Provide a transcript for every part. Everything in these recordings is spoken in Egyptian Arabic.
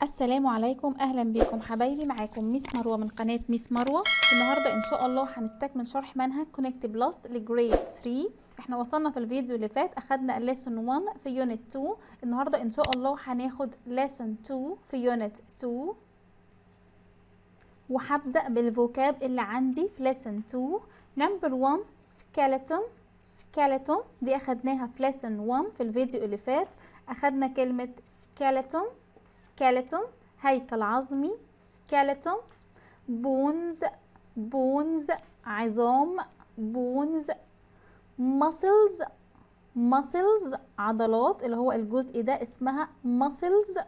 السلام عليكم، اهلا بكم حبايبي. معاكم Miss مروه من قناة Miss مروه. النهارده ان شاء الله هنستكمل شرح منهج Connect Plus ل grade 3. احنا وصلنا في الفيديو اللي فات، اخدنا lesson 1 في unit 2. النهارده ان شاء الله هناخد lesson 2 في unit 2، وهبدا بال vocab اللي عندي في lesson 2. number 1، skeleton. skeleton دي اخدناها في lesson 1. في الفيديو اللي فات اخدنا كلمة skeleton. skeleton هيكل عظمي، skeleton. bones، bones عظام، bones. muscles، muscles عضلات، اللي هو الجزء ده اسمها muscles.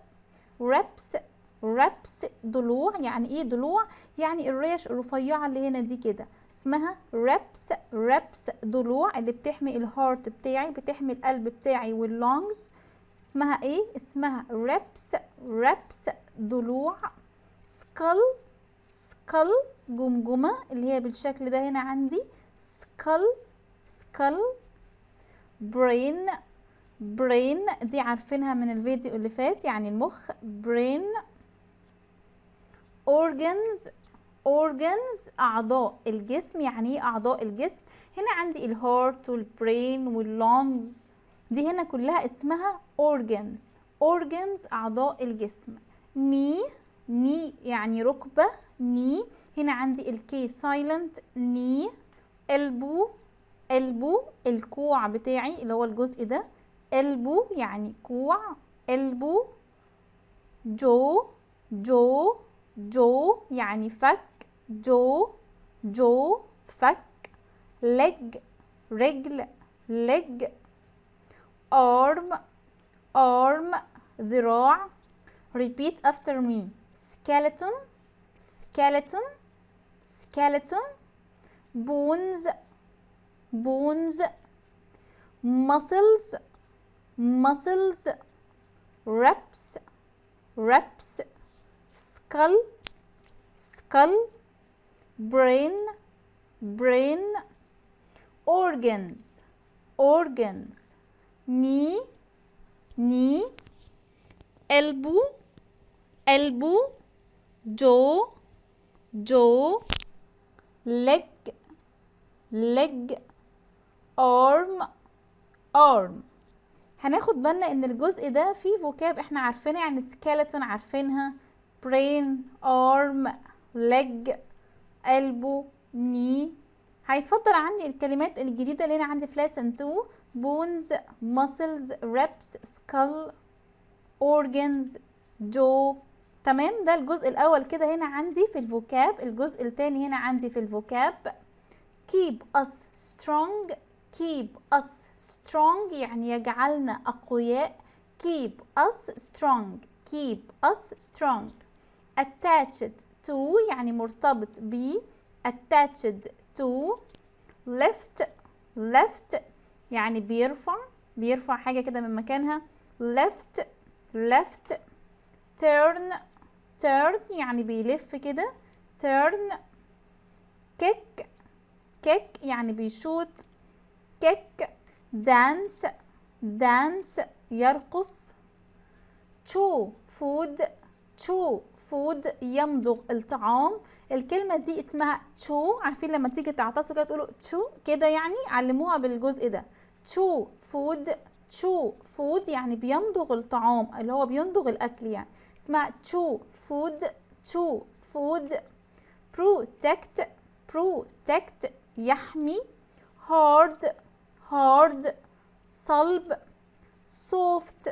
ribs، ribs ضلوع. يعني ايه ضلوع؟ يعني الريش الرفيعة اللي هنا دي كده اسمها ribs. ribs ضلوع اللي بتحمي ال heart بتاعي، بتحمي القلب بتاعي وال lungs. اسمها ايه؟ اسمها ribs. ribs ضلوع. skull، skull جمجمة، اللي هي بالشكل ده هنا عندي، skull، skull. brain، brain دي عارفينها من الفيديو اللي فات، يعني المخ، brain. organs، organs أعضاء الجسم. يعني ايه أعضاء الجسم؟ هنا عندي ال heart وال brain وال lungs، دي هنا كلها اسمها organs. organs أعضاء الجسم. knee، knee يعني ركبة، knee. هنا عندي ال K silent، knee. elbow، elbow الكوع بتاعي، اللي هو الجزء ده، elbow يعني كوع، elbow. jaw، jaw، jaw يعني فك، jaw، jaw فك. leg، رجل، leg. arm، arm ذراع. repeat after me: skeleton، skeleton، skeleton. bones، bones. muscles، muscles. ribs، ribs. skull، skull. brain، brain. organs، organs. knee، knee. elbow، elbow. jaw، jaw. leg، leg. arm، arm. هناخد بالنا ان الجزء ده فيه vocab احنا عارفينها، يعني skeleton عارفينها، brain، arm، leg، elbow، knee. هيتفضل عندي الكلمات الجديدة اللي هنا عندي في lesson 2: bones، muscles، ribs، skull، organs، jaw. تمام، ده الجزء الاول كده هنا عندي في ال vocab. الجزء الثاني هنا عندي في ال vocab: keep us strong. keep us strong يعني يجعلنا أقوياء، keep us strong، keep us strong. attached to يعني مرتبط ب، attached to. lift، lift يعني بيرفع، بيرفع حاجة كده من مكانها، lift، lift. turn، turn يعني بيلف كده، turn. kick، kick يعني بيشوط، kick. dance، dance يرقص. chew food، chew food يمضغ الطعام. الكلمة دي اسمها chew. عارفين لما تيجي تعطسوا كده تقولوا chew كده؟ يعني علموها بالجزء ده، chew food. chew food يعني بيمضغ الطعام، اللي هو بيمضغ الأكل يعني، اسمها chew food، chew food. protect، protect يحمي. hard، hard صلب. soft،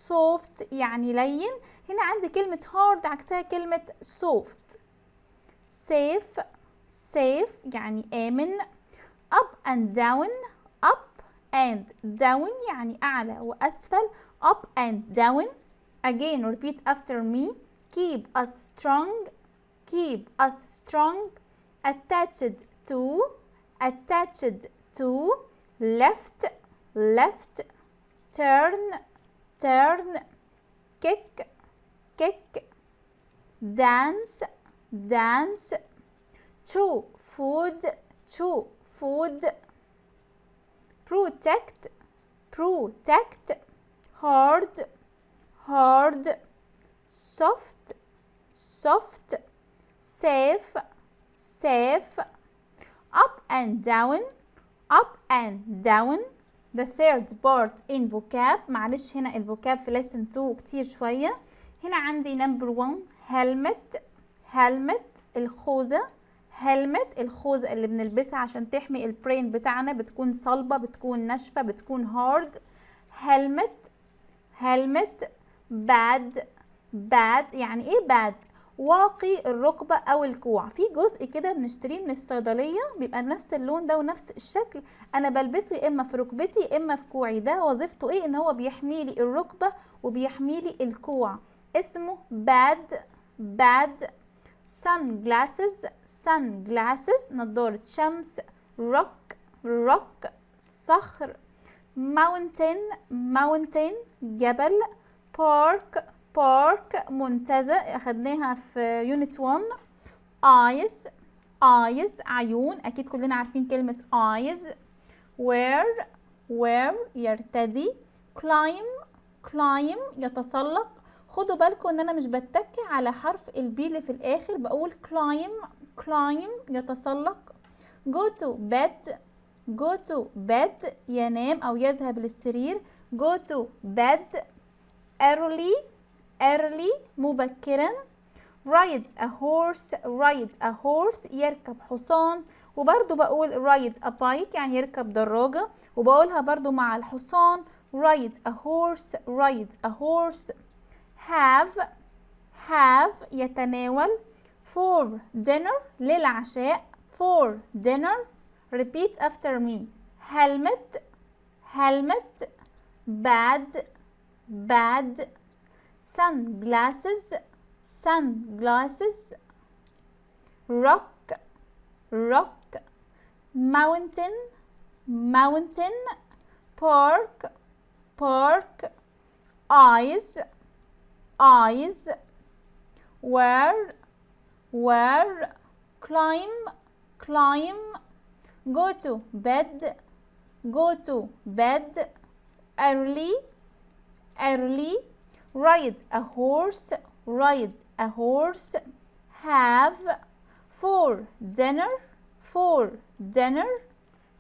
soft يعني لين. هنا عندي كلمة hard عكسها كلمة soft. safe، safe يعني آمن. up and down، up and down يعني أعلى وأسفل، up and down. again، repeat after me: keep us strong، keep us strong. attached to، attached to. lift، lift. turn، turn. kick، kick. dance، dance. chew food، chew food. protect، protect. hard، hard. soft، soft، safe، safe، up and down، up and down. the third part in vocab. معلش هنا ال vocab في lesson 2 كتير شوية. هنا عندي number 1 helmet، helmet الخوذة، helmet الخوذة اللي بنلبسها عشان تحمي ال brain بتاعنا، بتكون صلبة، بتكون ناشفة، بتكون hard. helmet، helmet. pad، pad يعني ايه pad؟ واقي الركبة او الكوع. في جزء كده بنشتريه من الصيدلية بيبقى نفس اللون ده ونفس الشكل، انا بلبسه يا اما في ركبتي يا اما في كوعي. ده وظيفته ايه؟ ان هو بيحمي لي الركبة وبيحمي لي الكوع، اسمه pad، pad. sunglasses، sunglasses نضارة شمس. rock، rock صخر. mountain، mountain جبل. park، park منتزه، اخدناها في unit 1. eyes، eyes عيون، اكيد كلنا عارفين كلمة eyes. wear، wear يرتدي. climb، climb يتسلق. خدوا بالكم ان انا مش بتك على حرف ال B اللي في الاخر، بقول climb، climb يتسلق. go to bed، go to bed ينام او يذهب للسرير، go to bed. early، early مبكرا. ride a horse، ride a horse يركب حصان، وبرضو بقول ride a bike يعني يركب دراجة، وبقولها برضو مع الحصان ride a horse، ride a horse. have، have يتناول. for dinner للعشاء، for dinner. repeat after me: helmet، helmet، pad، pad، sunglasses، sunglasses، rock، rock، mountain، mountain، park، park، eyes، eyes، wear، wear، climb، climb، go to bed، go to bed، early، early، ride a horse، ride a horse، have، for dinner، for dinner.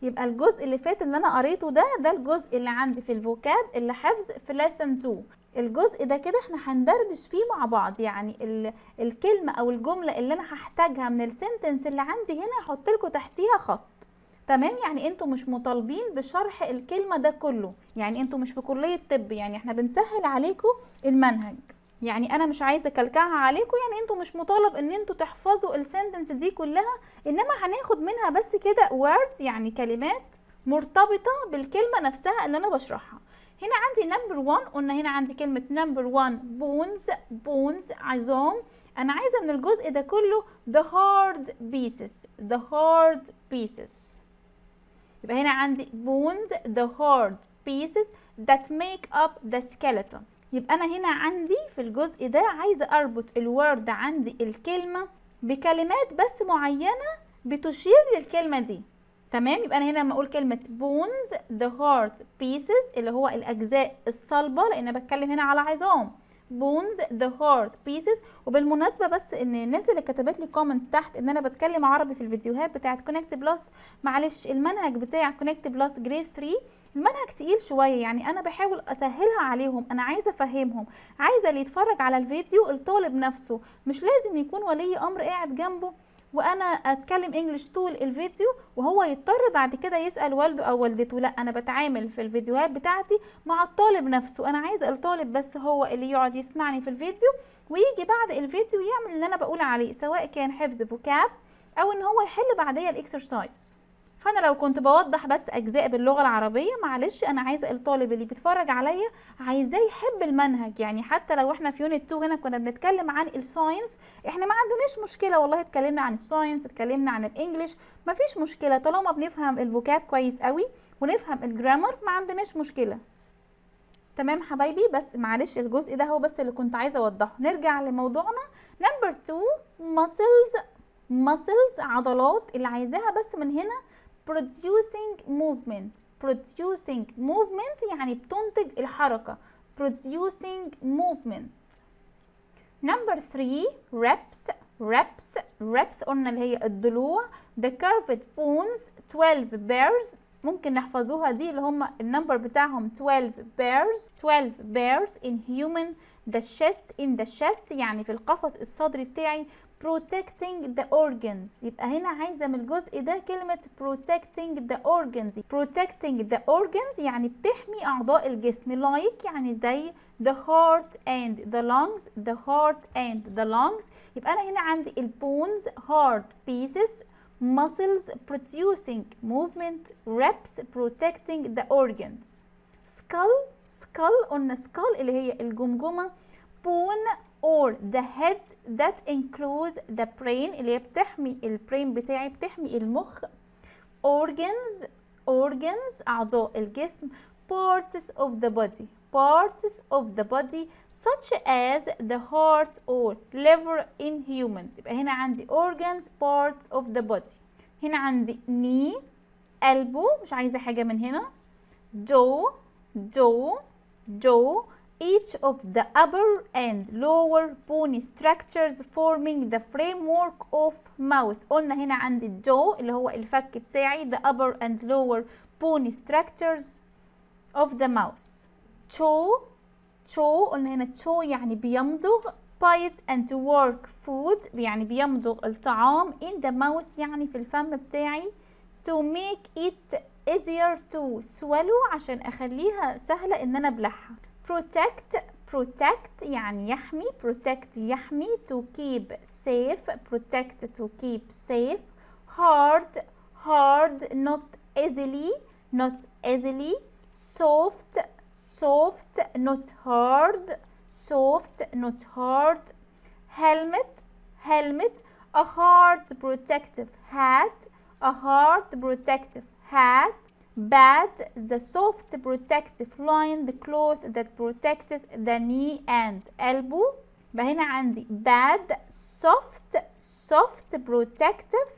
يبقى الجزء اللي فات اللي انا قريته ده، ده الجزء اللي عندي في ال vocab اللي حفظ في lesson 2. الجزء ده كده احنا هندردش فيه مع بعض، يعني الكلمة او الجملة اللي انا هحتاجها من ال sentence اللي عندي هنا هحط لكم تحتيها خط، تمام؟ يعني انتوا مش مطالبين بشرح الكلمة ده كله، يعني انتوا مش في كلية طب، يعني احنا بنسهل عليكم المنهج، يعني انا مش عايزه اكلكعها عليكم، يعني انتوا مش مطالب ان انتوا تحفظوا ال sentence دي كلها، انما هناخد منها بس كده words، يعني كلمات مرتبطه بالكلمه نفسها اللي انا بشرحها. هنا عندي number 1، قلنا هنا عندي كلمه number 1 bones، bones عظام. انا عايزه من الجزء ده كله the hard pieces، the hard pieces. يبقى هنا عندي bones، the hard pieces that make up the skeleton. يبقى انا هنا عندي في الجزء ده عايزه اربط ال word عندي، الكلمه، بكلمات بس معينه بتشير للكلمه دي، تمام؟ يبقى انا هنا لما اقول كلمه bones، the hard pieces، اللي هو الاجزاء الصلبه، لان انا بتكلم هنا على عظام، bones، the hard pieces. وبالمناسبه بس ان الناس اللي كتبت لي comments تحت ان انا بتكلم عربي في الفيديوهات بتاعت Connect Plus، معلش المنهج بتاع Connect Plus grade 3 المنهج تقيل شويه، يعني انا بحاول اسهلها عليهم، انا عايزه افهمهم، عايزه اللي يتفرج على الفيديو الطالب نفسه، مش لازم يكون ولي امر قاعد جنبه وانا اتكلم English طول الفيديو وهو يضطر بعد كده يسال والده او والدته. لا، انا بتعامل في الفيديوهات بتاعتي مع الطالب نفسه، انا عايزه الطالب بس هو اللي يقعد يسمعني في الفيديو ويجي بعد الفيديو يعمل اللي انا بقول عليه، سواء كان حفظ vocab او ان هو يحل بعديا ال exercise. فانا لو كنت بوضح بس اجزاء باللغه العربيه معلش، انا عايزه الطالب اللي بيتفرج عليا عايزاه يحب المنهج. يعني حتى لو احنا في unit 2 هنا كنا بنتكلم عن ال science، احنا ما عندناش مشكله والله، اتكلمنا عن ال science، اتكلمنا عن ال English، ما فيش مشكله طالما بنفهم ال vocab كويس قوي ونفهم ال grammar، ما عندناش مشكله. تمام حبايبي؟ بس معلش الجزء ده هو بس اللي كنت عايزه اوضحه. نرجع لموضوعنا. number 2 muscles، muscles عضلات، اللي عايزاها بس من هنا producing movement، producing movement يعني بتنتج الحركة، producing movement. Number 3، ribs، ribs، ribs قلنا اللي هي الضلوع. the curved bones، 12 pairs، ممكن نحفظوها دي، اللي هم ال number بتاعهم 12 pairs، 12 pairs in human the chest، in the chest يعني في القفص الصدري بتاعي، protecting the organs. يبقى هنا عايزة من الجزء ده كلمة protecting the organs. protecting the organs يعني بتحمي أعضاء الجسم، like يعني زي the heart and the lungs، the heart and the lungs. يبقى أنا هنا عندي ال bones، hard pieces، muscles producing movement، ribs protecting the organs. skull، skull قلنا skull اللي هي الجمجمة، bone or the head that includes the brain، اللي هي بتحمي ال brain بتاعي، بتحمي المخ. organs، organs أعضاء الجسم، parts of the body، parts of the body such as the heart or liver in humans. يبقى هنا عندي organs، parts of the body. هنا عندي knee، elbow، مش عايزة حاجة من هنا. jaw، jaw، jaw، each of the upper and lower bony structures forming the framework of mouth. قلنا هنا عندي jaw اللي هو الفك بتاعي، the upper and lower bony structures of the mouth. chew، chew قلنا هنا chew يعني بيمضغ، bite and to work food يعني بيمضغ الطعام، in the mouth يعني في الفم بتاعي، to make it easier to swallow عشان اخليها سهلة ان انا ابلعها. protect، protect يعني يحمي، protect يحمي، to keep safe، protect to keep safe. hard، hard، not easily، not easily. soft، soft، not hard، soft، not hard. helmet، helmet، a hard protective hat، a hard protective hat. pad، the soft protective lined cloth that protects the knee and elbow. يبقى هنا عندي pad، soft، soft protective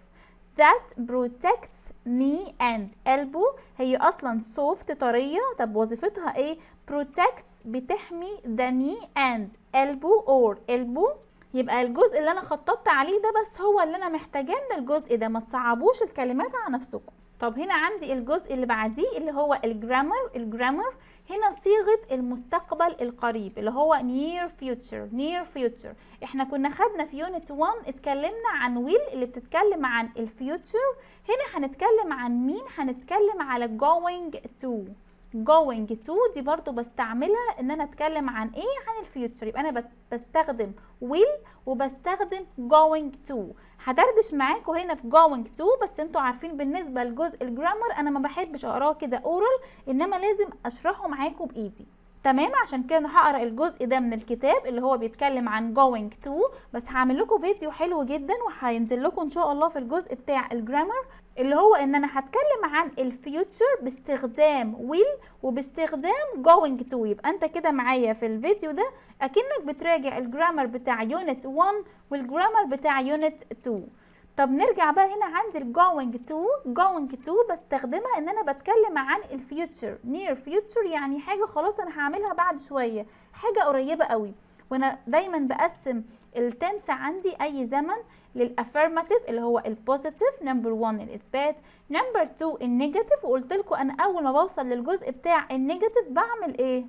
that protects knee and elbow. هي اصلا soft طرية، طب وظيفتها ايه؟ protects بتحمي the knee and elbow or elbow. يبقى الجزء اللي انا خططت عليه ده بس هو اللي انا محتاجاه من الجزء ده، ما تصعبوش الكلمات على نفسكم. طب هنا عندي الجزء اللي بعديه اللي هو ال grammar. ال grammar هنا صيغة المستقبل القريب اللي هو near future، near future. احنا كنا خدنا في unit 1 اتكلمنا عن will اللي بتتكلم عن ال future. هنا هنتكلم عن مين؟ هنتكلم على going to. going to دي برضو بستعملها ان انا اتكلم عن ايه؟ عن ال future. يبقى انا بستخدم will وبستخدم going to. هدردش معاكم هنا في going to، بس انتوا عارفين بالنسبة لجزء ال grammar انا ما بحبش اقراه كده oral، انما لازم اشرحه معاكم بايدي، تمام؟ عشان كده انا هقرا الجزء ده من الكتاب اللي هو بيتكلم عن going to، بس هعمل لكم فيديو حلو جدا وهينزل لكم ان شاء الله في الجزء بتاع ال grammar، اللي هو ان انا هتكلم عن ال future باستخدام will وباستخدام going to. يبقى انت كده معايا في الفيديو ده اكنك بتراجع ال grammar بتاع unit 1 وال grammar بتاع unit 2. طب نرجع بقى، هنا عندي ال going to. going to بستخدمها ان انا بتكلم عن ال future، near future، يعني حاجة خلاص انا هعملها بعد شوية، حاجة قريبة قوي. وانا دايما بقسم ال tense عندي، اي زمن، لل affirmative اللي هو ال positive، number 1 الاثبات، number 2 ال negative. وقلت لكم انا اول ما بوصل للجزء بتاع ال negative بعمل ايه؟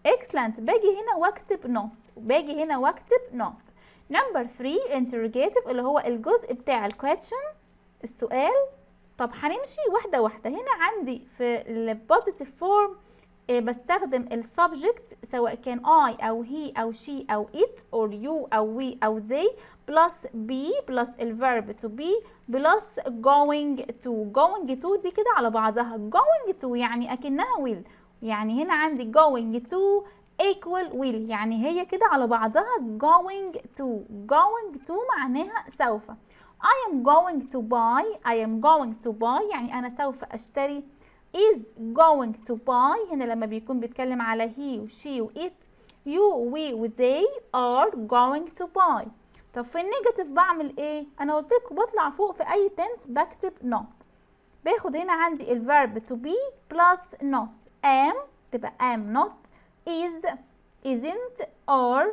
excellent، باجي هنا واكتب not، باجي هنا واكتب not. number 3 interrogative اللي هو الجزء بتاع ال question، السؤال. طب هنمشي واحدة واحدة. هنا عندي في ال positive form بستخدم ال subject سواء كان I أو he أو she أو it or you أو we أو they plus be plus ال verb to be plus going to. going to دي كده على بعضها going to يعني أكنها will، يعني هنا عندي going to equal will، يعني هي كده على بعضها going to. going to معناها سوف. I am going to buy، I am going to buy يعني أنا سوف أشتري. is going to buy هنا لما بيكون بيتكلم على he و she و it. you، we و they are going to buy. طب في ال negative بعمل ايه؟ انا قلت لكم بطلع فوق في اي tense بكتب not. باخد هنا عندي ال verb to be plus not، am تبقى am not، is، isn't، are،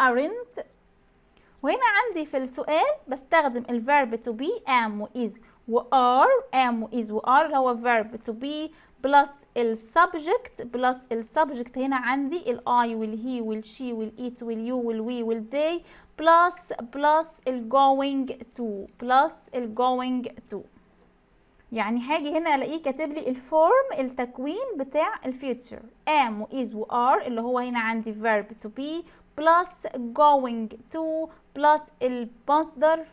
aren't. وهنا عندي في السؤال بستخدم ال verb to be، am و is و are، am و is و are اللي هو verb to be plus ال subject، plus ال subject. هنا عندي ال I وال he وال she وال it وال you وال we وال they، plus ال going to، plus ال going to. يعني هاجي هنا الاقيه كاتب لي ال form، التكوين بتاع ال future، am و is و are اللي هو هنا عندي verb to be plus going to plus المصدر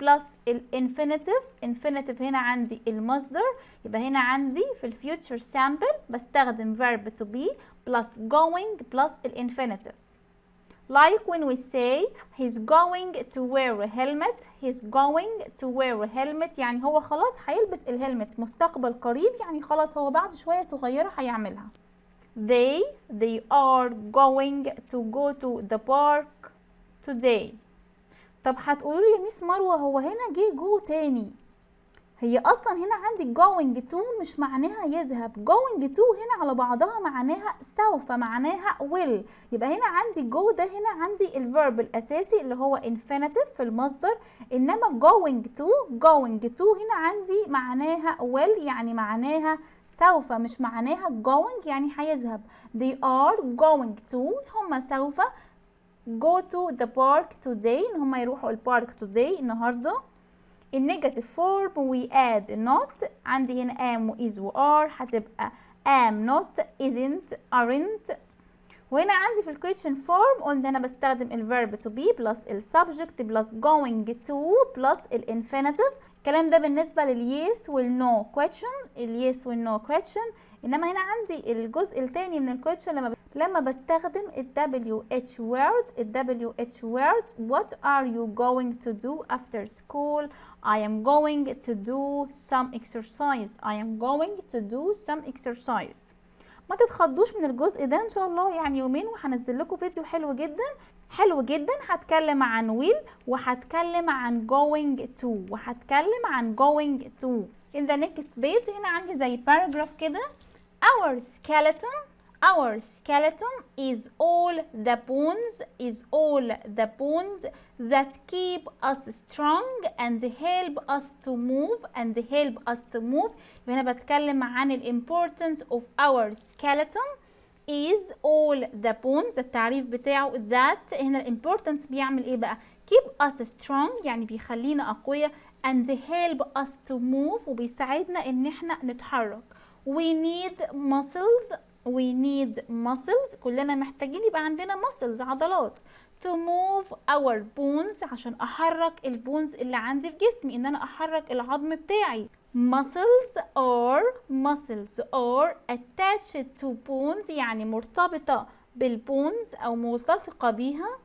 plus ال infinitive. infinitive هنا عندي المصدر. يبقى هنا عندي في ال future simple بستخدم verb to be plus going plus ال infinitive، like when we say he's going to wear a helmet، he's going to wear a helmet، يعني هو خلاص هيلبس ال helmet، مستقبل قريب، يعني خلاص هو بعد شوية صغيرة هيعملها. they are going to go to the park today. طب هتقولوا لي يا ميس مروة، هو هنا جه go تاني. هي اصلا هنا عندي going to مش معناها يذهب. going to هنا على بعضها معناها سوف، معناها will. يبقى هنا عندي go ده هنا عندي ال verb الاساسي اللي هو infinitive في المصدر، انما going to، going to هنا عندي معناها will، يعني معناها سوف، مش معناها going يعني هيذهب. they are going to، هم سوف، go to the park today، ان هم يروحوا ال park today، النهارده. ال negative form we add not. عندي هنا am و is و are، هتبقى am not، isn't، aren't. وهنا عندي في ال question form قلنا انا بستخدم ال verb to be plus ال subject plus going to plus ال infinitive. الكلام ده بالنسبة لل yes وال no question، ال yes وال no question. انما هنا عندي الجزء الثاني من ال question لما بستخدم ال WH word، ال WH word. what are you going to do after school؟ I am going to do some exercise، I am going to do some exercise. ما تتخضوش من الجزء ده، ان شاء الله يعني يومين وهنزل لكم فيديو حلو جدا حلو جدا، هتكلم عن will وهتكلم عن going to وهتكلم عن going to. in the next page هنا عندي زي paragraph كده. our skeleton، our skeleton is all the bones، is all the bones that keep us strong and help us to move، and help us to move. يبقى هنا بتكلم عن ال importance of our skeleton، is all the bones، التعريف بتاعه، that هنا ال importance بيعمل ايه بقى؟ keep us strong يعني بيخلينا اقوياء، and help us to move وبيساعدنا ان احنا نتحرك. we need muscles، we need muscles، كلنا محتاجين يبقى عندنا muscles، عضلات، to move our bones عشان احرك ال bones اللي عندي في جسمي، ان انا احرك العظم بتاعي. muscles are، muscles are attached to bones يعني مرتبطة بال bones او ملتصقة بيها،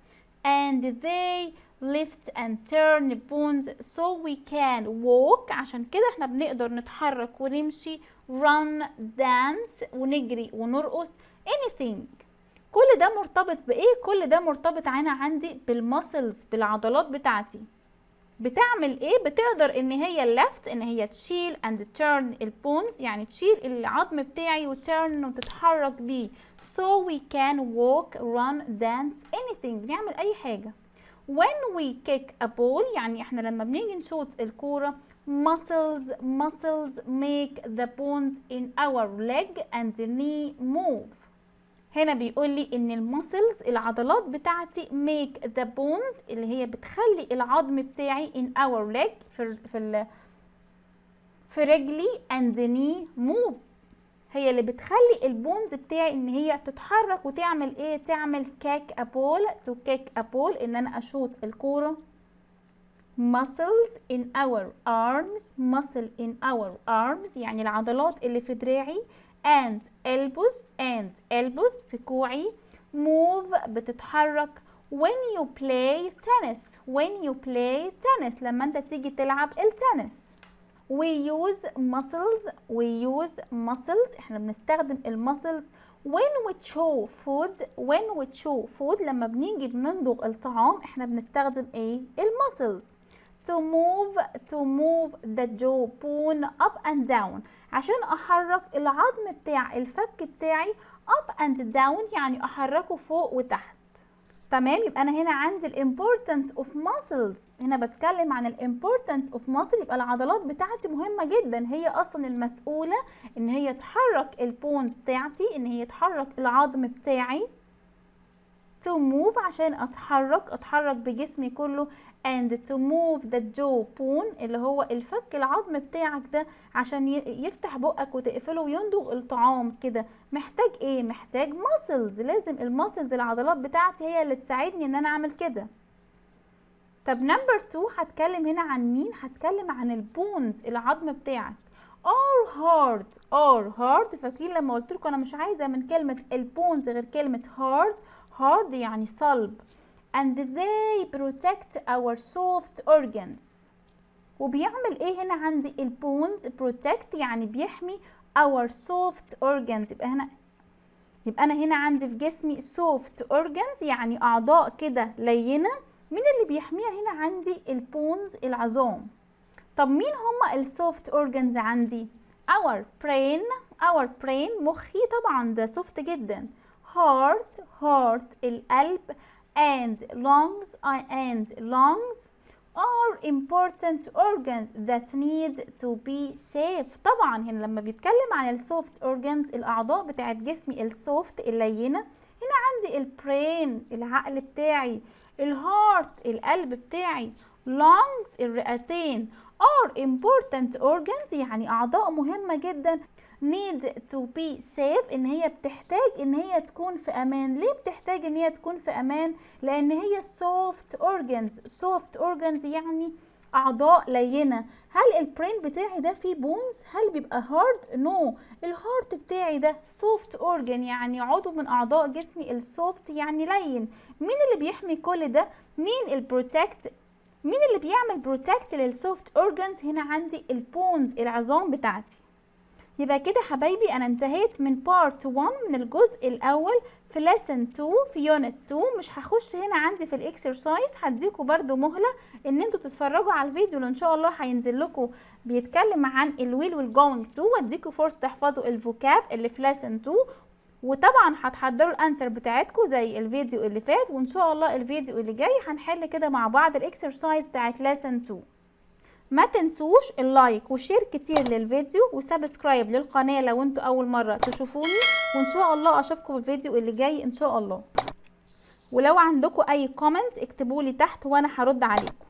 and they lift and turn bones so we can walk، عشان كده احنا بنقدر نتحرك ونمشي، run، dance، ونجري ونرقص، anything. كل ده مرتبط بايه؟ كل ده مرتبط انا عندي بال muscles، بالعضلات بتاعتي. بتعمل ايه؟ بتقدر ان هي lift، ان هي تشيل، and turn ال bones، يعني تشيل العظم بتاعي و turn وتتحرك بيه، so we can walk، run، dance، anything، نعمل اي حاجة. when we kick a ball، يعني احنا لما بنيجي نشوط الكورة، muscles، muscles make the bones in our leg and knee move. هنا بيقول لي ان ال muscles، العضلات بتاعتي، make the bones، اللي هي بتخلي العظم بتاعي، in our leg، في رجلي، and knee move، هي اللي بتخلي ال bones بتاعي ان هي تتحرك وتعمل ايه؟ تعمل kick a ball، to kick a ball، ان انا اشوط الكوره. muscles in our arms، muscle in our arms يعني العضلات اللي في دراعي، and elbows، and elbows في كوعي، move بتتحرك when you play tennis، when you play tennis، لما انت تيجي تلعب التنس. we use muscles، we use muscles، احنا بنستخدم ال muscles when we chew food، when we chew food، لما بنيجي بنمضغ الطعام احنا بنستخدم ايه؟ ال muscles to move the jaw bone up and down، عشان احرك العظم بتاع الفك بتاعي up and down، يعني احركه فوق وتحت. تمام، يبقى انا هنا عندي ال importance of muscles. هنا بتكلم عن ال importance of muscle، يبقى العضلات بتاعتي مهمة جدا، هي اصلا المسؤولة ان هي تحرك ال bones بتاعتي، ان هي تحرك العظم بتاعي to move عشان اتحرك، اتحرك بجسمي كله، and to move the jaw bone اللي هو الفك العظم بتاعك ده عشان يفتح بقك وتقفله ويندغ الطعام كده. محتاج ايه؟ محتاج muscles. لازم ال muscles العضلات بتاعتي هي اللي تساعدني ان انا اعمل كده. طب number 2 هتكلم هنا عن مين؟ هتكلم عن ال bones، العظم بتاعك. are hard، are hard. فاكرين لما قلت لكم انا مش عايزه من كلمه ال bones غير كلمه hard؟ hard يعني صلب. and they protect our soft organs. وبيعمل ايه هنا عندي ال bones؟ protect يعني بيحمي our soft organs. يبقى انا هنا عندي في جسمي soft organs يعني اعضاء كده لينه. مين اللي بيحميها هنا عندي؟ ال bones، العظام. طب مين هما ال soft organs عندي؟ our brain، our brain مخي طبعا ده soft جدا، heart، heart القلب، and lungs، and lungs are important organs that need to be safe. طبعا هنا لما بيتكلم عن ال soft organs، الاعضاء بتاعت جسمي ال soft اللينه، هنا عندي ال brain العقل بتاعي، ال heart القلب بتاعي، lungs الرئتين، are important organs يعني اعضاء مهمه جدا، need to be safe ان هي بتحتاج ان هي تكون في امان. ليه بتحتاج ان هي تكون في امان؟ لان هي soft organs. soft organs يعني اعضاء لينه. هل ال brain بتاعي ده فيه bones؟ هل بيبقى hard؟ no. ال heart بتاعي ده soft organ يعني عضو من اعضاء جسمي ال soft يعني لين. مين اللي بيحمي كل ده؟ مين ال protect؟ مين اللي بيعمل protect لل soft organs؟ هنا عندي ال bones، العظام بتاعتي. يبقى كده حبايبي انا انتهيت من part 1، من الجزء الاول في lesson 2 في unit 2. مش هخش هنا عندي في ال exercise، هديكوا برضو مهلة ان انتوا تتفرجوا على الفيديو اللي ان شاء الله هينزل لكم بيتكلم عن ال will وال going to، واديكوا فرصة تحفظوا ال vocab اللي في lesson 2، وطبعا هتحضروا ال answer بتاعتكم زي الفيديو اللي فات. وان شاء الله الفيديو اللي جاي هنحل كده مع بعض ال exercise بتاعت lesson 2. ما تنسوش ال like و share كتير للفيديو و subscribe للقناة لو انتوا اول مرة تشوفوني، وان شاء الله اشوفكم في الفيديو اللي جاي ان شاء الله. ولو عندكم اي comment اكتبولي تحت وانا هرد عليكم.